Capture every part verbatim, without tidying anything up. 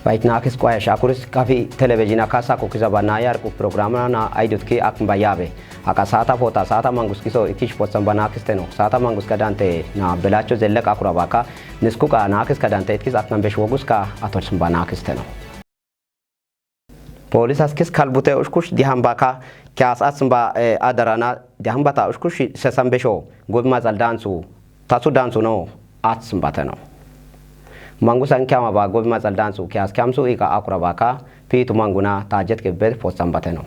Bayit na akis kwaya shakuris kafi televizina kasa kukiza ba na yarku programa na aidut ki akmba yabe. Aka sata fota sata mangus kiso ikish potsan ba na akis teno. Sata mangus kadante na belacho zellek akurabaka. Niskuka na akis kadante itkis aknambesh woguska atolsmba na akis teno. Polis askis kalbute ushkush dihambaka kias atsmba, eh, adarana dihambata ushkush sesambesho gobi mazal dansu. Tasu dansu no atsmba teno. Mangusan kiama ba gobi mazal dansu kias kiamsu ika akurabaka pitu manguna tajet ke bel potsan ba teno.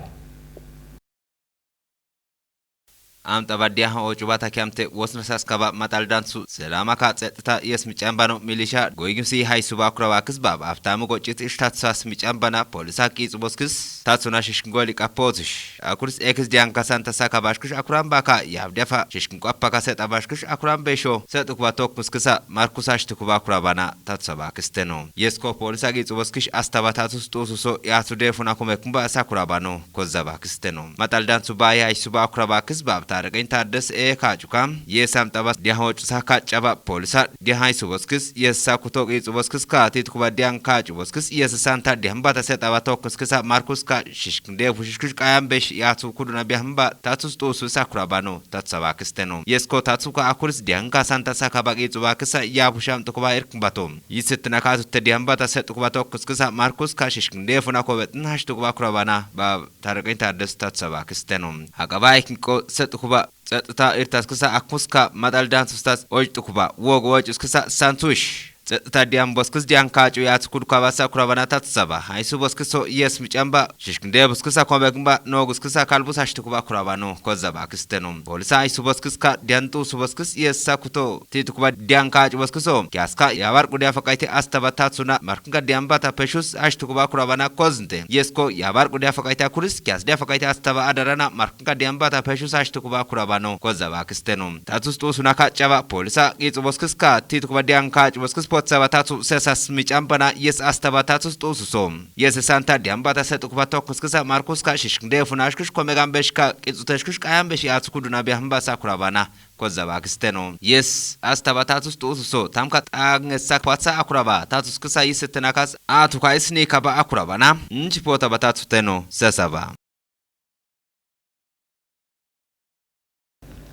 Amta ba diaha ocu bata kiamte wosna saskaba matal dansu selama ka tseta yes micambano milisha goigimsi haisuba akurabakis bab aftamu gocit ishtat sas micambana polisa kitsu boskis tatsuna shishkingoli kapozish. Akuris ekis dianka santa saka bashkush akuran baka yabdefa shishkinko appaka seta bashkush akuran besho setukuba tokmuskisa markusa shitukuba akurabana tatsa bakisteno. Yesko polisa kitsu boskish astaba tatus tususo yatsu defuna kumekumba sakurabano kozza bakisteno. Matal dansu ba ya isuba akurabakis bab tarekin tades e kacuka yesam tabas diaho cusa kacaba polisa diaha isuboskis yesa kutok itsuboskis ka titukuba dianka cuboskis yesa santa diambata setaba tokuskisa markus ka shishkinde fushishkish kayambesh yatsu kuduna biahamba tatus tusu sakurabano tatsaba kisteno. Yesko tatsuka akuris dianka santa sakaba kitsubakisa yabusham tukuba irkumbato. Yisetina katutte diambata setukuba tokuskisa markus ka shishkinde funa kobet nahash tukuba kurabana ba tarekin tades tatsaba kisteno. Hakaba ikinko setukuba tseta irtaskisa akuska matal dansustas oj tukuba wogo woj uskisa santush. Tseta diamboskis diankacu yatsu kudukabasa kurabana tatsaba haisu boskiso yes micamba shishkinde buskisa kombegimba noguskisa kalbusa shitukuba kurabano kozza bakisteno. Polisa haisu boskiska diantu suboskis yes sakuto titukuba diankacu boskiso kiaska yabar kudia fakaite astaba tatsuna markinga diambata peshus ashitukuba kurabana koznte. Yesko yabar kudia fakaite akuris kias dia fakaite astaba adarana markinga diambata peshus ashitukuba kurabano kozza bakisteno. Tatus tusuna kacaba polisa kitsu boskiska titukuba dianka cuboskis potsaba tatu sesas micambana yes astaba tatus tususo. Yes santa diambata setukuba tokuskisa markuska shishkinde funa ashkish komegambeshka kitsuteshkish kayambesh yatsu kuduna biahamba sakurabana kozza bakisteno. Yes astaba tatus tususo tamka tangesak patsa akuraba tatus kisa yisetenakas atuka isni kaba akurabana nchipota batatu teno sesaba.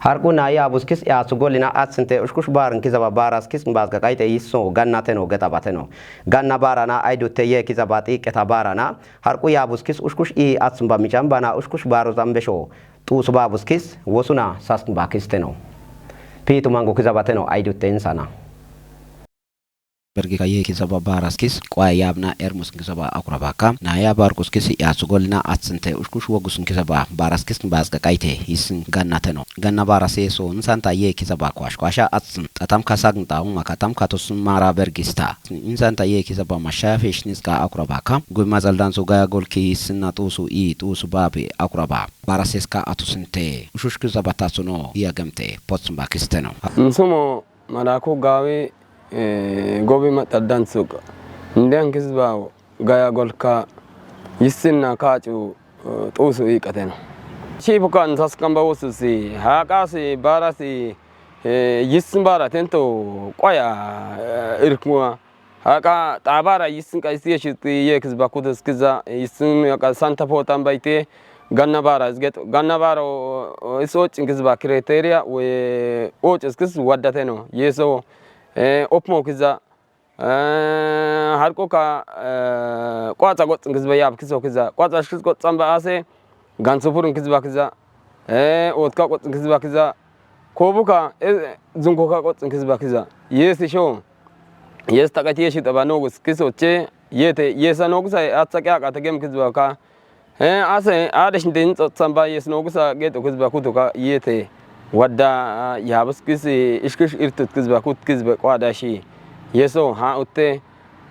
Harku na yabuskis yatsu golina atsinte ushkush barn kizaba baraskis mbazga kaite yiso ganna teno geta bateno. Ganna barana aidutte ye kizaba ti keta barana harku yabuskis ushkush i atsmba micambana ushkush baro zambesho tusu babuskis wosuna saskn bakisteno. Pitu mangu kizaba teno aidutte insana. Bergi ka ye kizaba baraskis kwa yabna ermus kizaba akurabaka na yabarkuskis yatsugolina atsinte ushkush wogusun kizaba baraskis bazga kaite isin ganna teno. Ganna barase so nsanta ye kizaba kwash kwasha atsin tatam kasagn ta umma katam katus mara bergista. Insanta ye kizaba mashafi shniska akurabaka gui mazal dansu gaya golki sinna tusu i tusu babi akuraba baraseska atusinte ushush kizaba tasuno iya gemte potsumba kisteno. Nsumo Malaku gawi, eh, gobi mataddan suka. Nden kisbawo gaya golka yissinna kacu, eh, tusu ikatena. Shifu kan saskamba wususi hakasi barasi, eh, yissin bara tento kwaya, eh, irkuwa. Haka tabara yisin ka isi yeshi ti ye kisba kutus kiza yisin ka santa pota mbaite ganna bara izget ganna bara o, o, isi ocin kisba criteria we ocin kis wadda teno yeso, eh, opmo kiza, eh, harko ka, eh, kwatsa gotsin kisba yab kiso kiza kwatsa shis gotsan ba ase gansu purun kisba kiza, eh, otka gotsin kisba kiza kobuka, eh, zunko ka gotsin kisba kiza yesi sho. Yes takati yeshi taba nogus kiso ce yete yesa nogusa atsa kya kata gem kizbaka. Eh, ase ade shinde nitso tsamba yes nogusa geto kizba kutuka yete wadda, ah, yabus kisi ishkish irtut kizba kut kizba kwada shi. Yeso ha utte,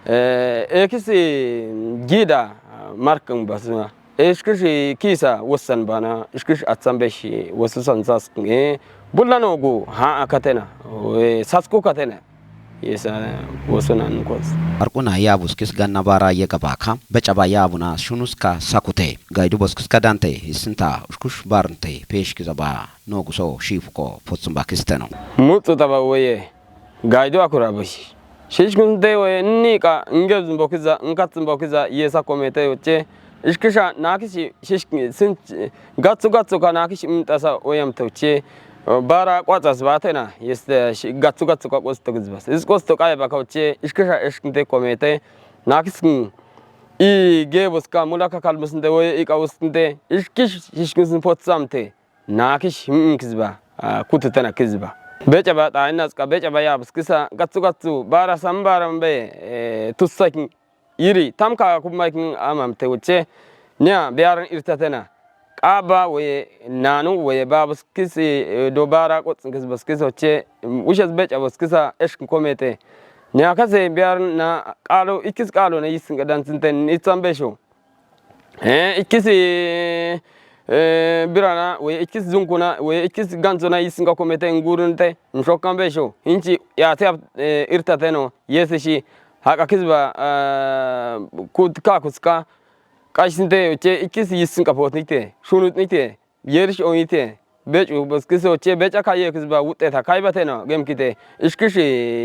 eh, ekisi gida, ah, markin basuna. Ishkish kisa wasan bana ishkish atsambe shi wasu san sas, eh, bulla nogu ha akatena, eh, sasku katena. Yesa wasu nan kos. Arkuna yabus kis ganna bara ye gabaka becaba yabuna shunuska sakute gaidu bos kis kadante isinta ushkush barnte pesh kizaba noguso shifuko potsumba kisteno. Mutsu taba weye gaidu akura bashi. Shishikun te we nika ngebzin bokiza, nkatsin bokiza, yesa komete yoche. Ishikisha nakishi, shishik-, sin, gatsu gatsu ka nakishi mtasa oyamte yoche. Bara kwatsas batena, yes, eh, shi-, gatsu gatsu ka kosto kizbas. Is kosto kaya baka yoche, ishikisha ishikun te komete. Nakiskin i gebos ka mulaka kalmusinte we ika uskinte. Ishkish, shishikun sin potsamte. Nakish, mm, kizba. Ah, kututena kizba. Beca ba ta ina tsika beca ba yabus kisa gatsu gatsu bara sambara mbe, eh, tusakin iri tamka kuma kin amam te wuce. Nya biyaran irtatena. Kaba we nanu we babus kisi, eh, do bara kotsin kizbus kisa wuce. Ushes beca bus kisa eshkin komete. Nya kase biyaran na kalo ikis kalo na yisin gadan tinten itsan besho. Eh, ikisi, eh, birana, we ikisi zunkuna, we ikisi ganzona isinga komete ngurunte, nshoka mbesho, inchi ya te, eh, irtateno, yesi shi, haka kizba, eh, kut-, ka kuska, kashinte, che ikisi isinga pot nite, shunut nite, yerish o nite, Becu boskiso che beca kaye kizba wuteta kaibatena gem kite ishkishi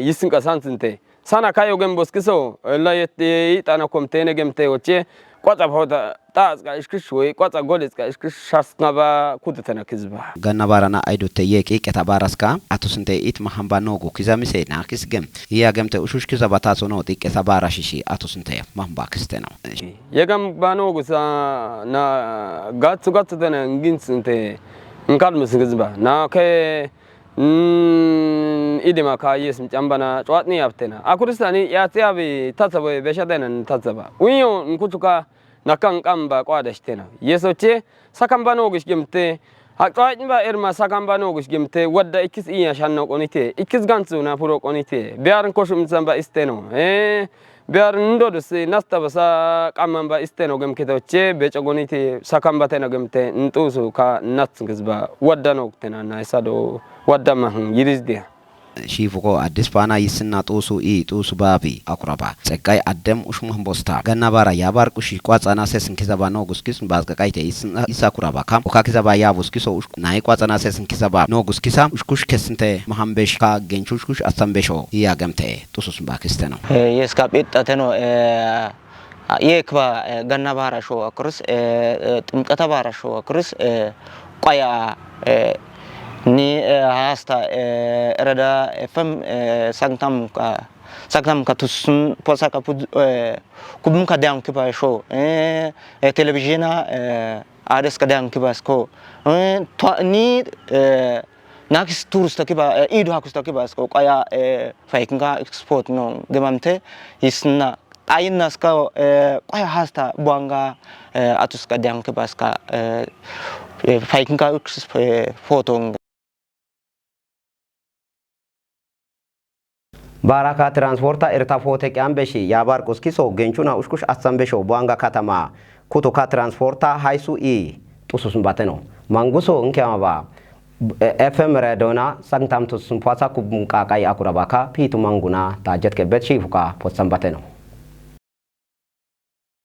yisinka sansinte. Sana kayo gem boskiso la yet itana komtene gem te oche kwata pota ta ska ishkishi we kwata gole ska ishkishi shas ngaba kututena kizba. Ganna bara na aido te ye ki keta bara ska atusinte it mahamba nogu kizamise na kis gem. Iya gem te ushush kizaba taso no ti keta bara shishi atusinte mahamba kistena. Yegam bano gusa na gatsu gatsu tene ngin sinte nkal musingiziba na ke, mm, idima ka yes mchamba na chwat ni yaptena. Akuristani ya tiabi tatsabo besha tena ni tatsaba. Unyo nkutuka na kankamba kwa dashtena. Yeso che sakamba no gishgemte. Haktoit mba erma sakamba no gishgemte. Wadda ikis iya shanno konite. Ikis gansu na puro konite. Biar nkoshum zamba isteno. Eh. Biar ndodo si nasta basa kamamba isteno gem kito che becha gonite sakamba tena gemte ntusu ka nats ngizba wadda no tena na isado wadda mahun yirizdia. Shifu ko Addis Fana yisinna tusu i tusu babi akuraba. Tsegai Addem ushum hambosta. Ganna bara yabar kushi kwatsa na sesin kizaba no guskis mbazga kaite yisinna isa kuraba kam. Uka kizaba ya buskiso ush na i kwatsa na sesin kizaba no guskisa ushkush kesinte mahambesh ka genchushkush asambesho. Iya gemte tusu sumba kisteno. Eh, yes, kapit ateno, eh, ye kba, eh, ganna bara sho akurus, eh, eh, tumkata bara sho akurus, eh, kwaya, eh, ni, eh, hasta, eh, rada F M, eh, sangtam ka, sangtam ka tusun, posa ka pud, eh, kubun ka dang kiba sho, eh, eh, television, eh, ades ka dang kiba sko, eh, twa, ni, eh, nakis turus ta kiba, eh, idu hakus ta kiba sko, kwaya, eh, faikinga export no, gemamte, isna, Aina ska, eh, kwaya hasta buanga, eh, atuska diang ke baska, eh, eh, faikinka, eh, fotong. Baraka transporta irta fote kiambeshi ya bar kuskiso gencuna ushkush atsambesho buanga katama kutuka transporta haisu i tusus mbateno. Manguso nkiama ba. F M radio na sangtam tusun pwasa kubunka kai akuraba ka pitu manguna ta jet ke bet shifuka potsambateno.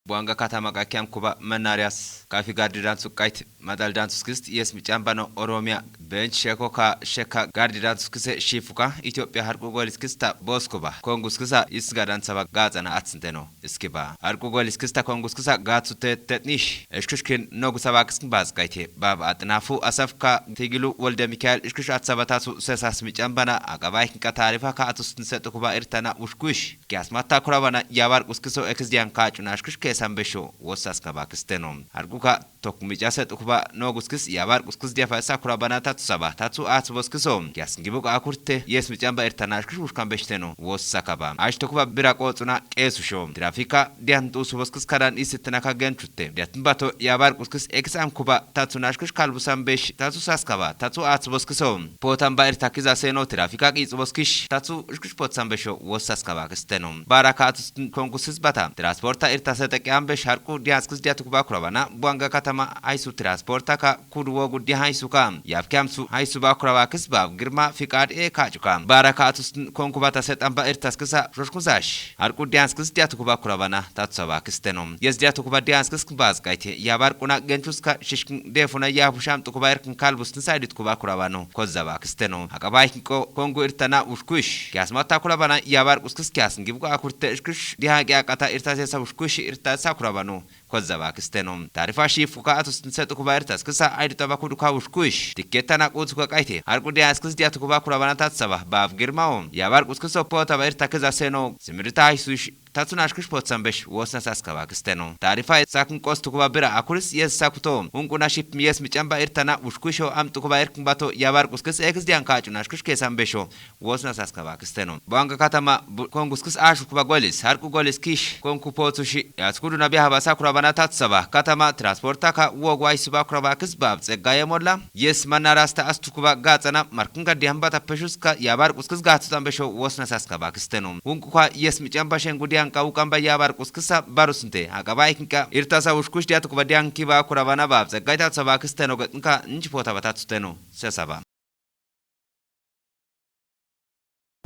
Buanga katama ka kiam kuba manarias ka fi gardi dansu kait madal dansu skist yes mi chamba no Oromia bench sheko ka sheka gardi dansu kise shifuka Ethiopia har kugol skista bos kuba kongus kisa isga dansa ba gaza na atsinteno. Iskiba. Har kugol iskista kongus kisa gatsu te tetnish. Eshkushkin nogu saba kiskin baz kaite. Bab atnafu asafka tigilu wolde Mikael eshkush atsaba tasu sesas mi chambana agaba ikinka tarifa ka atus nse tukuba irtana ushkush. Kias mata kurabana yabar kuskiso ekis dian ka chuna eshkush ke sambesho wosas kaba kisteno. Har kuka Tok mica se tukuba noguskis yabar kuskis dia fa sa kurabana tatu saba tatu at boskiso. Kias ngibu ka akurte yes micamba irtana kush kush kambeshteno wos sakaba. Ash tukuba bira ko tsuna kesu sho. Trafika dia ntu su boskis kadan isittena ka gentutte. Dia timbato yabar kuskis ekis am kuba tatu nash kush kalbu sambesh tatu saskaba tatu at boskiso. Potan ba irtakiza seno trafika ki tsboskish tatu kush pot sambesho wos saskaba kisteno. Baraka tatu konkusis bata. Transporta irta se te kiambesh harku dia skis dia tukuba kurabana buanga kata katama haisu transporta ka kudu wogu diya haisu ka. Yabki amsu haisu ba kura ba kisi ba Girma Fikad e kacu ka. Bara ka atus konku bata setan ba irtaskisa shoshkuzash. Harku diyanskis diya tuku ba kura bana tatusa ba kisteno. Yes diya tuku ba diyanskis bazkaite. Ya bar kuna gencuska shishkin defuna ya busham tuku ba irkin kalbus nisa idit ku ba kura bano. Kozza ba kisteno. Haka ba ikin ko kongu irtana ushkush. Kias mata kura bana ya bar kuskis kias ngibuka akurte ishkish. Diya haki akata irta sesa ushkush irta sa kura bano. Kozza ba kisteno. Tarifa shifu ka atus nse tuku ba irtaskisa aidu taba kudu ka ushkush. Tiketa na kutu ka kaite. Harku diyanskis diya tuku ba kura bana tatusa ba. Ba Girma o. Ya bar kuskis o pota ba irta kiza seno. Simirita hisush. Tatuna shkish potsan besh wosna saska ba kisteno. Tarifa sakin kos tuku ba bira akuris yes sakuto. Unku na ship yes mi chamba irtana ushkusho am tuku ba irkin bato ya bar kuskis ekis diyan kacu na shkish kesan besho. Wosna saska ba kisteno. Bwanga katama konguskis ashu kuba golis harku golis kish konku potushi. Ya tukudu na biya haba sakura bana tatusa ba katama transporta ka wogu aisu ba kura ba kis ba tsegga ye molla. Yes mana rasta astu kuba gatsana markinga diya hamba ta peshuska ya bar kuskis gatu tambesho wosna saska ba kisteno. Unku kwa yes mi chamba shengu diyan ka ukamba ya bar kuskisa barusnte. Haka ba ikinka irtasa ushkush diya tuku ba diyan ki ba kura bana ba tsegga tatusa ba kisteno gatnka nchi pota ba tatuteno. Sesa ba.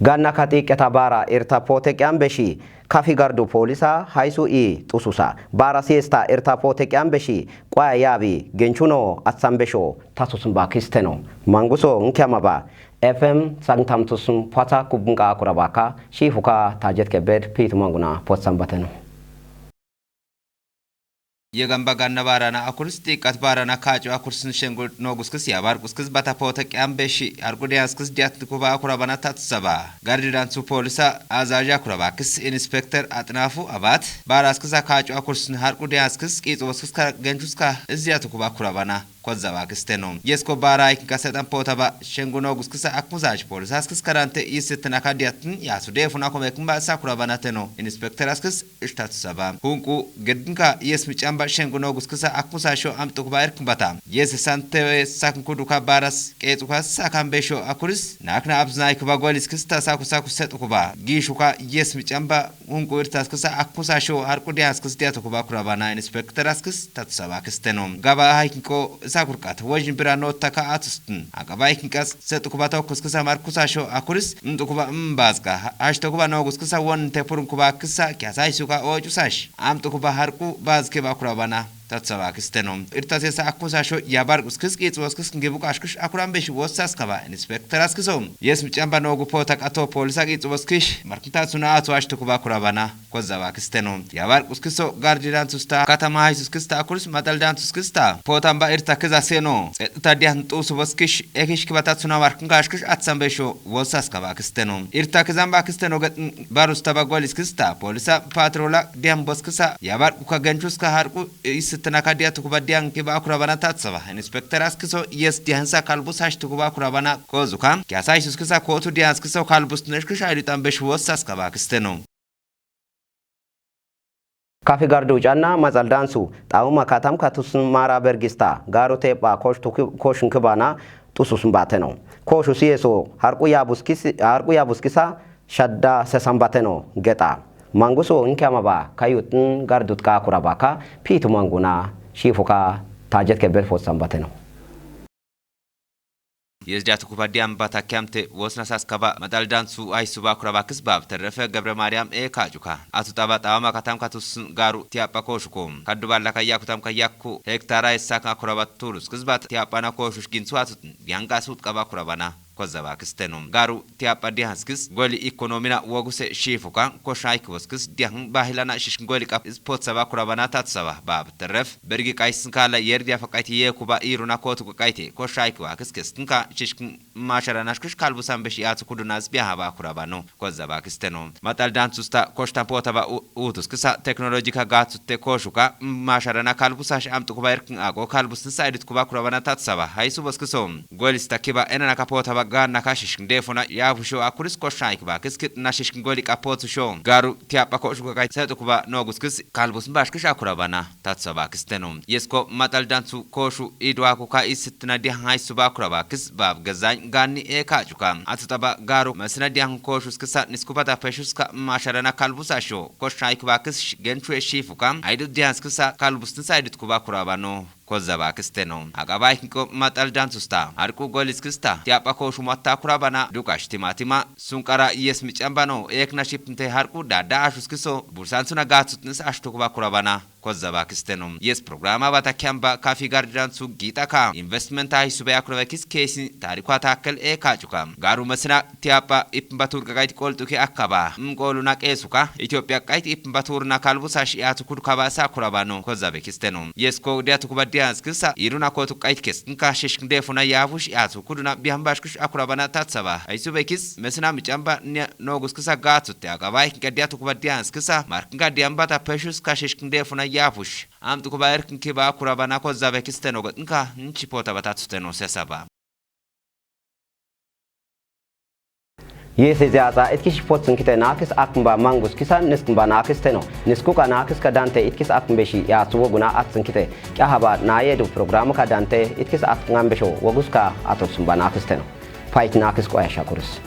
Ganna kati keta bara irta pote kiambeshi kafi gardu polisa haisu i tususa. Bara siesta irta pote kiambeshi kwa yabi genchuno atsambesho tatusun ba kisteno. Manguso nkiama ba F M sangtam tusun pata kubunga kura baka shifuka tajet kebed pitu manguna potsan bateno. Yegamba ganna barana akuris tikat barana kacu akuris nshengu noguskis ya bar kuskis bata pota kiambeshi harku diyanskis diat kuba akura bana tatusa ba. Gardi dansu polisa azaja kura ba kis inspektor atnafu abat. Bara skis akacu akuris harku diyanskis kitsu waskis ka gencuska izdiat kuba kura bana. Kozza ba kisteno. Yes ko bara ikin kasetan pota ba shengu noguskisa akmuzaji polisa skis karante isitina kadiatin ya sudefu na kome kumba sakura bana teno. Inspektor askis ishtatu saba. Hunku gedinka yes mi chamba shengu noguskisa akusasho am tuku ba irkin bata. Yes sante sakin kuduka baras ketuka sakan besho akuris. Nakna abzna ikuba golis kista saku saku set ukuba. Gishuka yes mi chamba hunku irtaskisa akusasho harku diyanskis diya tuku ba kura bana inspektor askis tatu saba kisteno. Gaba haikin ko sakurkat wajin bira no taka atustin. Agaba ikin kas set ukuba tokuskisa markusasho akuris. Mtu kuba mbazka. Hash tukuba noguskisa won tepurun kuba kisa kiasa isuka oju sash. Am tukuba harku bazke ba kura bana. Tatsa ba kisteno. Irta sesa akusasho ya bar kuskis kitsu waskis ngibuka ashkish akurambeshi wosas kaba inspektor askiso. Yes mi chamba nogu pota kato polisa kitsu waskish. Markinta suna atu ash tukuba kura bana. Kozza ba kisteno. Ya bar kuskiso gardi dantusta katama haisus kista akuris matal dantus kista. Pota mba irta kiza seno. Set uta diya ntusu waskish. Ekish kiba tatsuna markinga ashkish atsambesho wosas kaba kisteno. Irta kizamba kisteno get barusta ba golis kista. Polisa patrola diya mboskisa. Ya bar kuka genchuska harku isitina ka diya tukuba diya nkiba akura bana tatsaba. Inspektor askiso yes diya hansa kalbus hash tukuba akura bana kozuka. Kiasa isuskisa kotu diya askiso kalbus neshkish aidu tambesho wosas kaba kisteno. Kafi gardu canna matsal dansu, tauma katam katusun mara bergista, garu tepa kosh tuki-, koshun kibana tususun bateno. Koshu siyeso, harku ya buskisi-, harku ya buskisa, shadda sesan bateno, geta. Manguso nkiama ba, kayutin gardut ka kura baka, pitu manguna, shifuka, tajet ke belfo san bateno. Yes diya tukuba diya mbata kiamte wosna saskaba matal dansu haisu ba kura ba kisbab terrefe Gabre Mariam e kajuka. Atu taba tawa makatam katusun garu tiapa koshuko. Kaddu balla kayaku tam kayaku hektara isaka kura ba turus kisbat tiapa na koshush ginsu atu yanga sut kaba kura bana. Kozza ba kisteno. Garu tiapa dihanskis goli ekonomina woguse shifuka kosha ikiboskis dihan bahilana shishkin goli kap ispotsa ba kura bana tatsaba bab terref. Bergi kaisin kala yer dia fakaiti ye kuba iru na kotu kakaite kosha ikiwa kiskis nka shishkin mashara na shkish kalbusan beshi atu kudu na zbiya haba kura bano. Kozza ba kisteno. Matal dansusta koshtan pota ba u-, utus kisa teknolojika gatu te koshuka mashara na kalbusa shi amtu kuba irkin ako kalbus nsa idit kuba kura bana tatsaba. Haisu boskiso. Goli sta kiba ena na kapota ba gana ka shishkin defuna ya busho akuris kosha ikiba kiskit na shishkin goli kapotu sho. Garu tiapa koshuka kai setu kuba nogus kis kalbus mbash kisha kura bana. Tatsaba kisteno. Yes ko matal dansu koshu idwa kuka isitina di haisu ba kura ba kis ba gazan gani e kajuka. Atu taba garu masina di han koshu skisa niskupata peshuska mashara na kalbusa sho. Kosha ikiba kis sh-, genchwe shifuka. Aidu di han skisa kalbus nsa idit kuba kura bano. Kozza ba kisteno. Akaba ikinko matal dansusta. Harku golis kista. Tiapa ko shumata kurabana. Dukash timatima. Sunkara yes micambano. Ekna shipnte harku dada ashus kiso. Bursan suna gatsut nis ashtukuba kurabana. Kozza ba kisteno. Yes programa bata kiamba kafi gardan su gita ka. Investment ahi sube akuraba kis kesin. Tariku atakel e kachuka. Garu masina tiapa ipmbatur gagait kol tuki akaba. Mgolu na kesuka. Ethiopia kait ipmbatur na kalbusa shi atu kudu kaba sa kurabano. Kozza be kisteno. Yes ko dia tukuba dians kisa. Iruna ko tu kait kes. Nka shish ndefu na yavush atu kudu na biamba shkush akurabana tatsaba. Aisu be kis. Mesina michamba nia nogus kisa gatu te akaba. Nka dia tukuba dians kisa. Mark nka diamba ta precious ka shish ndefu na yavush. Am tukuba erk nkiba akurabana kozza be kisteno got. Nka nchipota batatu teno sesaba. Yese ziaza itkis potsin kite nakis akmba mangus kisa niskmba nakis teno. Niskuka nakis ka dante itkis akmbe shi ya tuwo guna atsin kite. Kya haba na yedu program ka dante itkis akngambe sho wogus ka atotsimba nakis teno. Fight nakis ko ya shakurus.